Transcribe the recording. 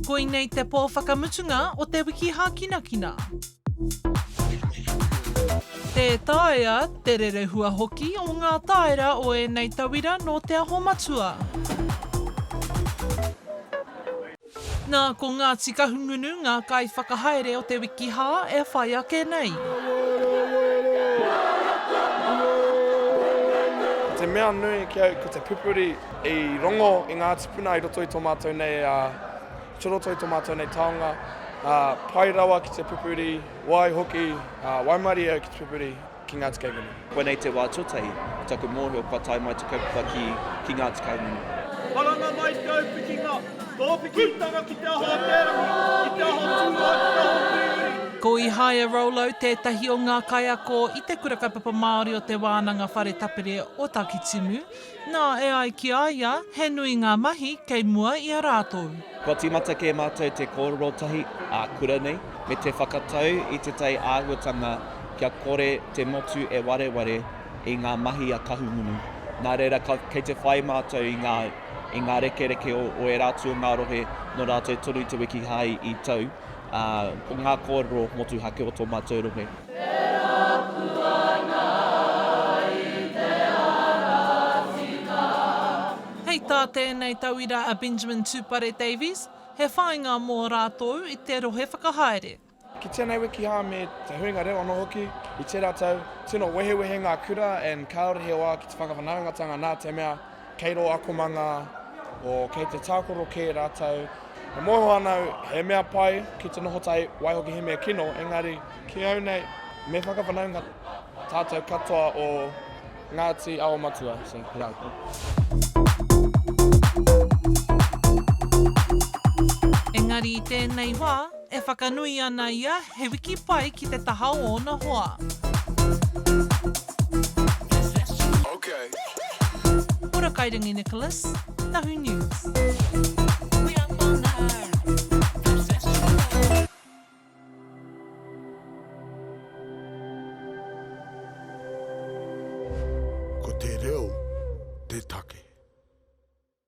Koinei te pō whakamutunga o te wiki hākinakina. Tē taea te rerehua hoki o ngā tāera o ēnei tauira nō Te Aho Matua. Nā, ko Ngāti Kahungunu ngā kaiwhakahaere o te wiki hā e whai ake nei. Ko te mea nui ki au ko te pupuri i rongo i ngā tipuna i roto i tō mātou nei, i roto i tō mātou nei taonga, ā, pai rawa ki te pupuri, wai hoki, ā, waimarie au ki te pupuri. ki Ngāti Kahungunu. Koinei te wā tuatahi o taku mōhio kua tae mai te kaupapa ki, ki Ngāti Kahungunu. Karanga mai te aupikingā, tō pikitanga ki te aho o te rangi, ki te aho tūroa, ki te aho uriuri. Ko Ihaia Rollo tētahi o ngā kaiako i Te Kura Kaupapa Māori o Te Wānanga Whare Tapere o Takitimu, nā, e ai ki a ia, he nui ngā mahi kei mua i a rātou. Kua tīmata kē mātou te kōrero tahi ā-kura nei, me te whakatau i tētahi āhuatanga kia kore te motu e wareware i ngā mahi a Kahungunu. Nā reira, ka, kei te whai mātou i ngā, i ngā rekereke o, o ērā atu o ngā rohe nō rātou tonu te wiki hai i tau, ā, ko ngā kōrero motuhake o tō mātou rohe. E rapu ana i te ara tika. Hei tā tēnei tauira a Benjamin Tupare Davies, he whāinga mō rātou i te rohe whakahaere. Ki tēnei wiki hā me te huinga reo anō hoki, i tērā tau, tino wehewehe ngā kura and kāore he wā ki te whakawhanaungatanga nā te mea kei rō akomanga o kei te tākaro kē rātou. E mōhio ana au he mea pai ki te noho tahi, waihoki he mea kino, engari ki au nei me whakawhanaunga tātou katoa o Ngāti Awa Matua, so yeah. Engari i tēnei wā, e whakanui ana ia he wiki pai ki te taha o ōna hoa. Ora Kairangi Nicholas, Tahu News.